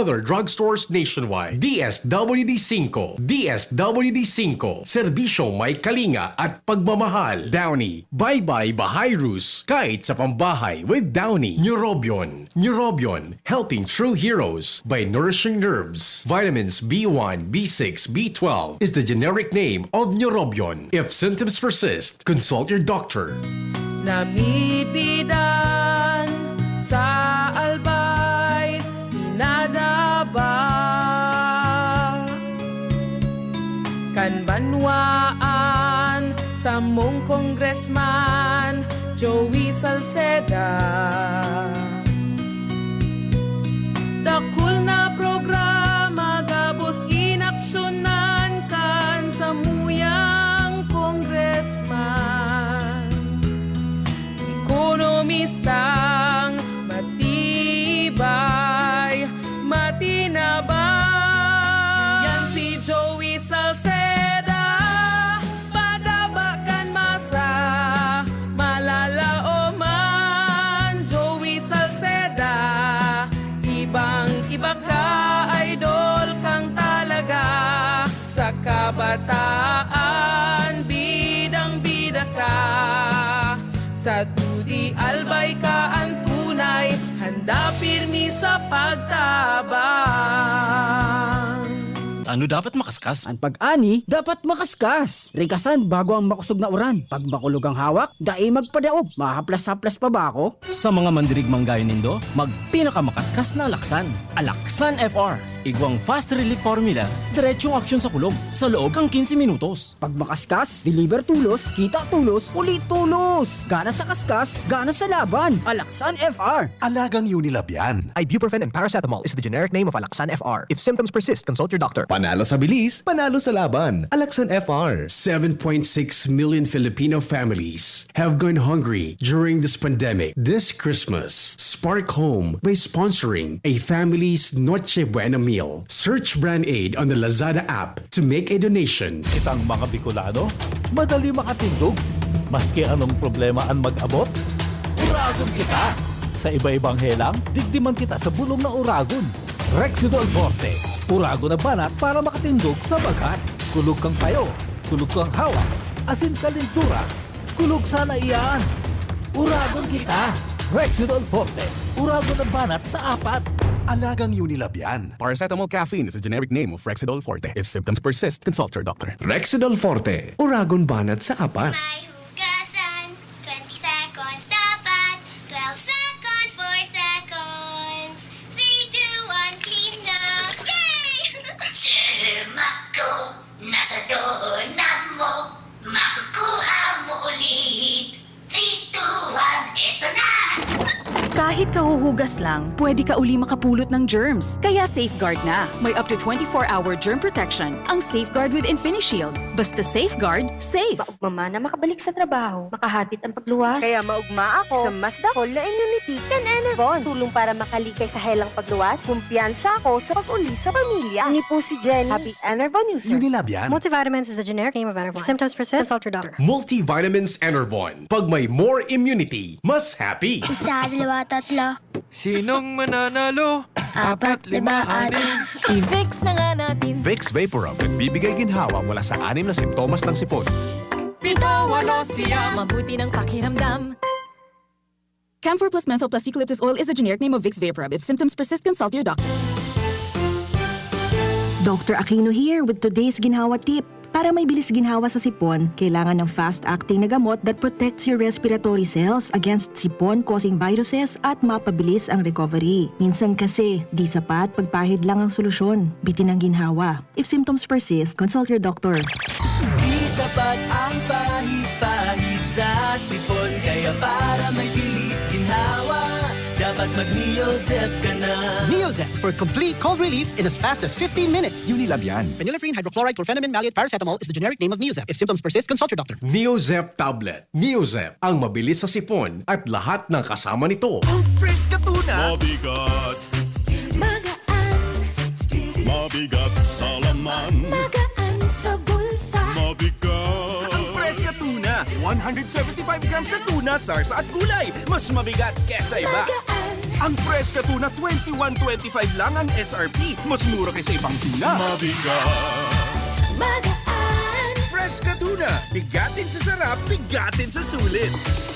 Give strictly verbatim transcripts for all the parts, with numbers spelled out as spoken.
other drugstores nationwide. D S W D five, D S W D five, serbisyo may kalinga at pagmamahal. Downy, Bye Bye Bahayrus, kahit sa pambahay with Downy. Neurobion, Neurobion, helping true heroes by nourishing nerves. Vitamins B one, B six, B twelve is the generic name of Neurobion. If symptoms persist, consult your doctor. Namibidan sa Albay, pinadaba kan banwaan samong Congressman Joey Salceda. Dakul na programa gabos inaksyonan kan samuyang congressman. Ekonomistang matibay, matinaba. Yan si Joey Salceda, padaba kan masa, malalaoman. Joey Salceda, ibang-iba ka, idol kang talaga. Sa kabataan, bidang-bida ka. Sa dudi, Albay ka an tunay, handa pirmi sa pagtabang. Ano dapat makaskas? An pag-ani dapat makaskas. Rikasan bago ang makosog na uran. Pag makulog ang hawak, dai magpadaog. Mahaplas-haplas pa ba ako? Sa mga mandirigmang gayo nindo, magpinakamakaskas na alaksan. Alaksan F R. Igwang fast relief formula, diretsong aksyon sa kulog, sa loob kan quince minutos. Pag makaskas, deliver tolos, kita tolos, uli tolos! Gana sa kaskas, gana sa laban! Alaksan F R! Alagang Unilab yan. Ibuprofen and paracetamol is the generic name of Alaxan F R. If symptoms persist, consult your doctor. Panalo sa bilis, panalo sa laban. Alaxan F R. Seven point six million Filipino families have gone hungry during this pandemic. This Christmas, spark home by sponsoring a family's Noche Buena meal. Search Brand Aid on the Lazada app to make a donation. Kitang mga Bicolano, madali makatindog. Maski anong problema an mag-abot, uragon kita. Sa iba-ibang helang, digdi man kita sa bulong na uragon. Rexidol Forte, uragon na banat para makatindog sa baghat. Kulog kang payo, kulog kang hawak, asin kalintura. Kulog sana iyan. Uragon kita. Rexidol Forte, uragon na banat sa apat. Alagang Unilab yan. Paracetamol caffeine is a generic name of Rexidol Forte. If symptoms persist, consult your doctor. Rexidol Forte, uragon banat sa apat. May hugasan, twenty seconds dapat, twelve seconds, four seconds, three, two, one, clean na! Yay! Germ ako, nasa doorknob mo, makukuha mo ulit. Three, two, one, eto na! Kahit kahuhugas lang, pwede ka uli makapulot ng germs. Kaya Safeguard na. May up to twenty-four hour germ protection ang Safeguard with InfiniShield. Basta Safeguard, safe. Maugma man na makabalik sa trabaho, makahatid ang pagluwas. Kaya maugma ako sa mas dakol na immunity kan Enervon. Tulong para makalikay sa helang pagluwas. Kumpiyansa ako sa pag-uli sa pamilya. Ini po si Jenny, happy Enervon user. Unilab yan. Multivitamins is the generic name of Enervon. If symptoms persist, consult your doctor. Multivitamins Enervon. Pag may more immunity, mas happy. Isa, dalawa, tatlo. Sinong mananalo? Apat, lima, anim. I-Vicks na nga natin. Vicks Vaporub nagbibigay ginhawa mula sa anim na simptomas ng sipon. Pito, walo, siyam. Mabuti ng pakiramdam. Camphor plus menthol plus eucalyptus oil is the generic name of Vicks Vaporub. If symptoms persist, consult your doctor. Doctor Aquino here with today's ginhawa tip. Para may bilis ginhawa sa sipon, kailangan ng fast-acting na gamot that protects your respiratory cells against sipon-causing viruses at mapabilis ang recovery. Minsan kasi, di sapat pagpahid lang ang solusyon. Bitin ang ginhawa. If symptoms persist, consult your doctor. Di sapat ang pahid-pahid sa sipon, kaya para may bilis ginhawa, dapat mag-Neozep ka na. Neozep for complete cold relief in as fast as fifteen minutes. Unilab yan. Phenylephrine, hydrochloride, chlorphenamine maleate, paracetamol is the generic name of Neozep. If symptoms persist, consult your doctor. Neozep tablet. Neozep, ang mabilis sa sipon at lahat ng kasama nito. Ang fresh ka tuna. Mabigat. Magaan. Mabigat sa laman. Magaan sa bulsa. Mabigat. Ang fresh ka tuna. One Hundred seventy-five grams na tuna, sarsa at gulay. Mas mabigat kesa iba. Ang Fresca Tuna, twenty-one twenty-five lang ang S R P. Mas mura kaysa ibang tuna. Mabigat. Magaan. Fresca Tuna. Bigatin sa sarap, bigatin sa sulit.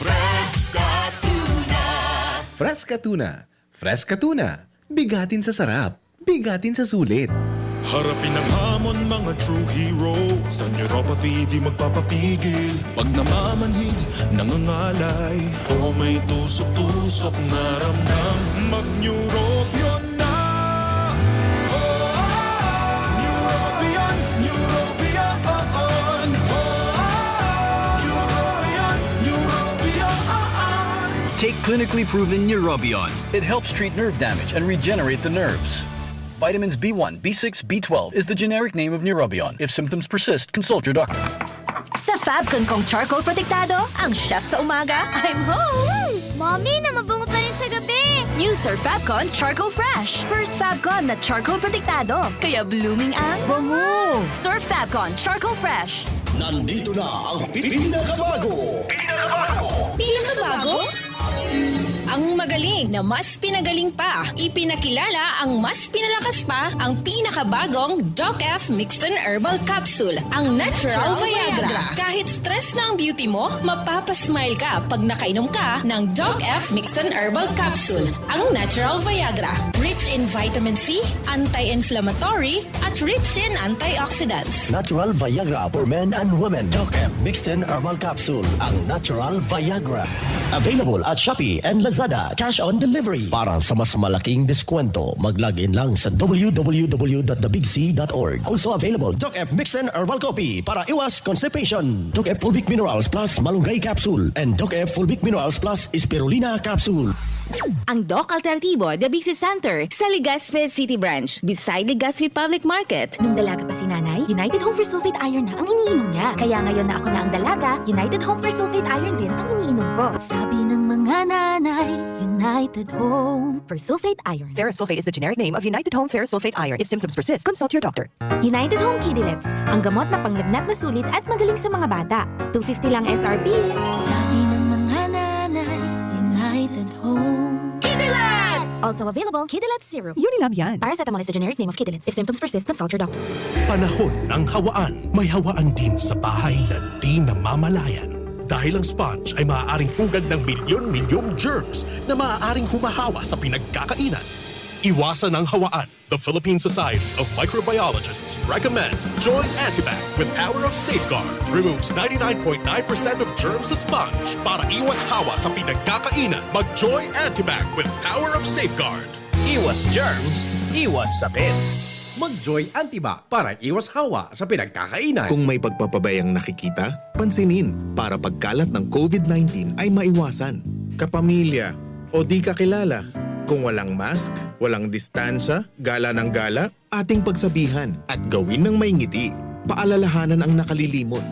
Fresca Tuna. Fresca Tuna. Fresca Tuna. Bigatin sa sarap, bigatin sa sulit. Harapin ang hamon, mga true hero. Sa neuropathy, di magpapapigil. Pag namamanhid, nangangalay, o may tusok-tusok na ramdam, mag-Neurobion na! Neurobion, Neurobion, Neurobion, Neurobion. Take clinically proven Neurobion. It helps treat nerve damage and regenerate the nerves. Vitamins B one, B six, B twelve is the generic name of Neurobion. If symptoms persist, consult your doctor. Sa Fabcon kong charcoal protektado, ang chef sa umaga, I'm home! Mommy, na mabango pa rin sa gabi! New Sir Fabcon Charcoal Fresh. First Fabcon na charcoal protektado. Kaya blooming ang bango! Sir Fabcon Charcoal Fresh. Nandito na ang pinakabago. Pinakabago? Ang magaling na mas pinagaling pa. Ipinakilala ang mas pinalakas pa, ang pinakabagong Doc F Mixton Herbal Capsule, ang Natural Viagra. Kahit stress na ang beauty mo, mapapasmile ka pag nakainom ka ng Doc F Mixton Herbal Capsule, ang Natural Viagra. Rich in vitamin C, anti-inflammatory, at rich in antioxidants. Natural Viagra for men and women. Doc F Mixton Herbal Capsule, ang Natural Viagra. Available at Shopee and Lazada. Cash on delivery. Para sa mas malaking deskwento, mag-log in lang sa w w w dot the big c dot org. Also available, Doc F Mixton Herbal Coffee para iwas constipation. Doc F Fulvic Minerals Plus Malunggay Capsule and Doc F Fulvic Minerals Plus Spirulina Capsule. Ang Doc Alternativo Dabisi Center sa Legazpi City Branch, beside Legazpi Public Market. Nung dalaga pa si nanay, United Home Fersulfate Iron na ang iniinom niya. Kaya ngayon na ako na ang dalaga, United Home Fersulfate Iron din ang iniinom ko. Sabi ng mga nanay, United Home Fersulfate Iron. Ferrosulfate is the generic name of United Home Ferrosulfate Iron. If symptoms persist, consult your doctor. United Home Kidilets, ang gamot na panglagnat na sulit at magaling sa mga bata. Two fifty lang S R P. Sabi ng mga nanay, United Home Kidilets! Also available, Kidilets Syrup. Unilab yan. Paracetamol is the generic name of Kidilets. If symptoms persist, consult your doctor. Panahon ng hawaan. May hawaan din sa bahay na di namamalayan. Dahil ang sponge ay maaaring pugad ng milyon-milyong germs na maaaring humahawa sa pinagkakainan. Iwasan ang hawaan. The Philippine Society of Microbiologists recommends Joy Antibac with Power of Safeguard. Removes ninety-nine point nine percent of germs sa sponge. Para iwas hawa sa pinagkakainan, mag-Joy Antibac with Power of Safeguard. Iwas germs, iwas sakit. Mag-Joy Antibac para iwas hawa sa pinagkakainan. Kung may pagpapabayang nakikita, pansinin para pagkalat ng covid nineteen ay maiwasan. Kapamilya o di kakilala, kung walang mask, walang distansya, gala ng gala, ating pagsabihan at gawin ng may ngiti. Paalalahanan ang nakalilimot.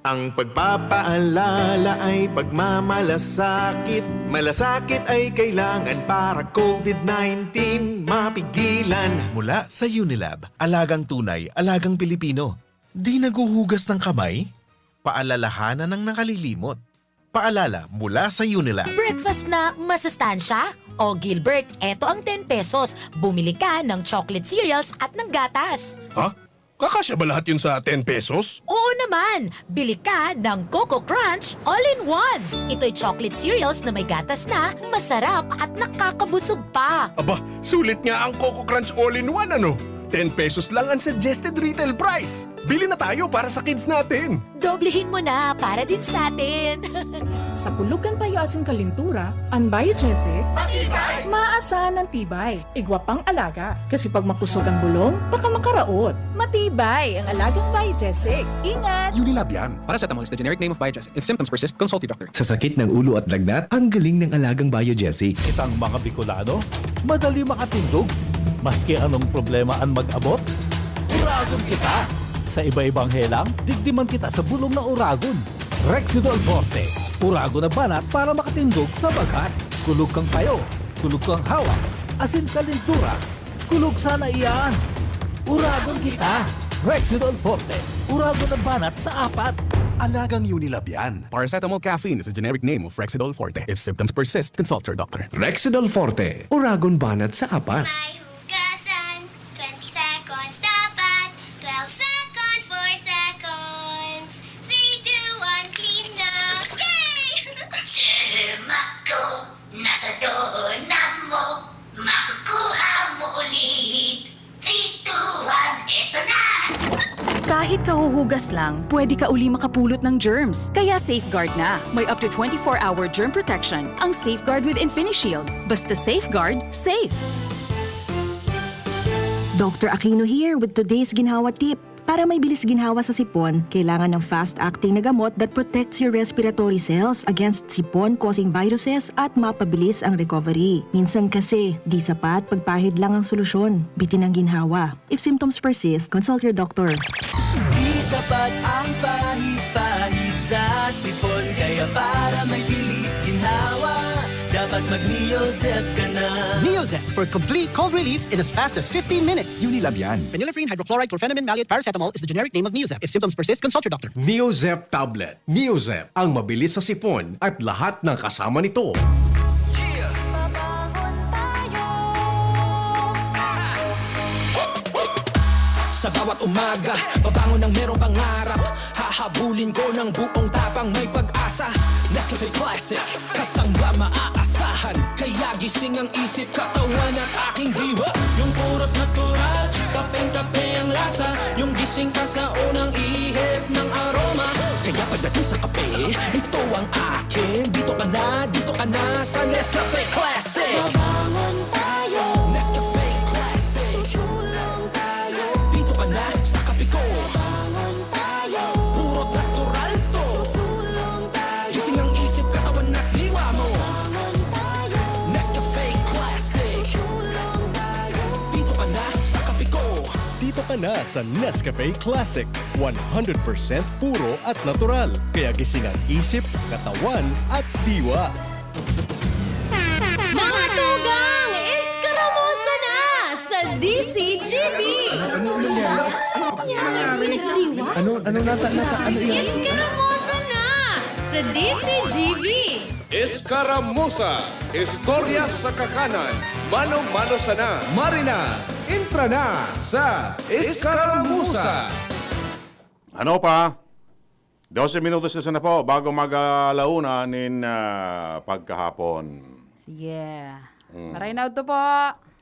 Ang pagpapaalala ay pagmamalasakit. Malasakit ay kailangan para covid nineteen mapigilan. Mula sa Unilab, alagang tunay, alagang Pilipino. Di naghuhugas ng kamay? Paalalahanan ang nakalilimot. Paalala mula sa Unilab. Breakfast na masustansya? O Gilbert, eto ang ten pesos. Bumili ka ng chocolate cereals at ng gatas. Ha? Kakasya ba lahat yun sa ten pesos? Oo naman! Bili ka ng Coco Crunch All-in-One. Ito'y chocolate cereals na may gatas na, masarap at nakakabusog pa. Aba, sulit nga ang Coco Crunch All-in-One, ano? Ten pesos lang ang suggested retail price. Bili na tayo para sa kids natin. Doblehin mo na para din sa atin. Sa kulog kan payo asin kalintura, an Biogesic, matibay, maasahan an tibay. Igwa pang alaga, kasi pag makusog ang bulong, baka makaraot. Matibay ang alagang Biogesic. Ingat! Unilab yan. Paracetamol is the generic name of Biogesic. If symptoms persist, consult your doctor. Sa sakit ng ulo at lagnat, ang galing ng alagang Biogesic. Kitang mga Bicolano, madali makatindog. Maski anong problema an mag-abot, uragon kita. Sa iba-ibang helang, digdi man kita sa bulong na uragon. Rexidol Forte, uragon na banat para makatindog sa baghat. Kulog kang payo, kulog kang hawak, asin kalintura. Kulog sana iyan. Uragon kita. Rexidol Forte, uragon na banat sa apat. Alagang Unilab yan. Paracetamol caffeine is a generic name of Rexidol Forte. If symptoms persist, consult your doctor. Rexidol Forte, Uragon Banat sa apat. May hugasan, twenty seconds dapat, twelve seconds, four seconds, three, two, one, clean na! Yay! Germ ako, nasa doorknob mo, makukuha mo ulit. Three, two, one, eto na! Kahit kahuhugas lang, pwede ka uli makapulot ng germs. Kaya Safeguard na. May up to twenty-four hour germ protection ang Safeguard with InfiniShield. Basta Safeguard, safe! Doctor Aquino here with today's Ginhawa Tip. Para may bilis ginhawa sa sipon, kailangan ng fast-acting na gamot that protects your respiratory cells against sipon-causing viruses at mapabilis ang recovery. Minsan kasi, di sapat pagpahid lang ang solusyon. Bitin ang ginhawa. If symptoms persist, consult your doctor. Di sapat ang pahid-pahid sa sipon, kaya para may bilis ginhawa, dapat mag-Neozep ka na. Neozep for complete cold relief in as fast as fifteen minutes. Unilab yan. Phenylephrine, hydrochloride, chlorphenamine, maleate, paracetamol is the generic name of Neozep. If symptoms persist, consult your doctor. Neozep tablet. Neozep, ang mabilis sa sipon at lahat ng kasama nito. Sa bawat umaga, babangon ng merong pangarap. Hahabulin ko ng buong tapang, may pag-asa. Nescafe Classic, kasang ba maaasahan? Kaya gising ang isip, katawan at aking diwa. Yung purot natural, kapeng-kape ang lasa. Yung gising ka sa unang ihip ng aroma. Kaya pagdating sa kape, ito ang akin. Dito ka na, dito ka na sa Nescafe Classic. Babangon tayo. Nescafe Classic. Susulong tayo. Dito ka na sa kape ko. Babangon tayo. Puro natural to. Susulong tayo. Gising ang isip, katawan at diwa mo. Babangon tayo. Nescafe Classic. Susulong tayo. Dito ka na sa kape ko. Dito ka na sa Nescafe Classic. One hundred percent puro at natural. Kaya gising ang isip, katawan at diwa. Mga tugang, eskaramosa na sa D C G B! Ano, ano nangyari? Ano, ano nata-, nata-, ano yan? Eskaramosa na sa D C G B! Eskaramosa, istorya sa kakanan, mano-mano sana. Marina, entra na sa Eskaramosa. Ano pa? Dose minutos na sana po bago mag-alauna nin, ah, pagkahapon. Sige. Mm. Maray na udto po.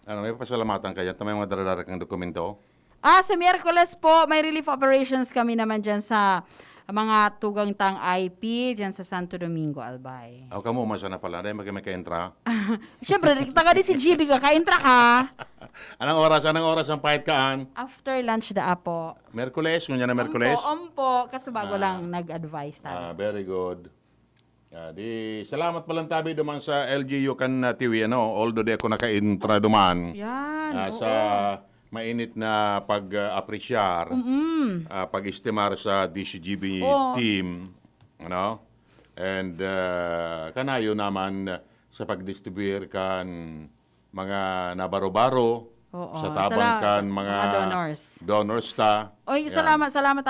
Ano, may pasalamatan ka dyan? May mga daradarag kang dokumento? Ah, sa Miyerkules po, may relief operations kami naman dyan sa mga tugang tang I P dyan sa Santo Domingo, Albay. Aw, kamo, umasa na pala. Dahil mag-, may ka-entra? Siyempre, taga D C G B ka, ka-entra ka. Anong oras? Anong oras ang pahit kaan? After lunch da po. Merkules? Ngunyan na Merkules? Ompo, ompo. Kaso bago Ah. lang nag-advise tayo. Ah, very good. Ah, di, salamat palang tabi duman sa L G U kan, ah, Tiwi, ano, although di ako naka-intra duman. Yan, Ah, oo. sa mainit na pag, ah, apresyar, Mm-mm. ah, pag-estimar sa D C G B Oo. team, ano? And, ah, kanayo naman sa pagdistribuir kan mga nabaro-baro Oo, sa tabang sala-, kan mga mga donors. donors ta. Oy, Yan. salamat, salamat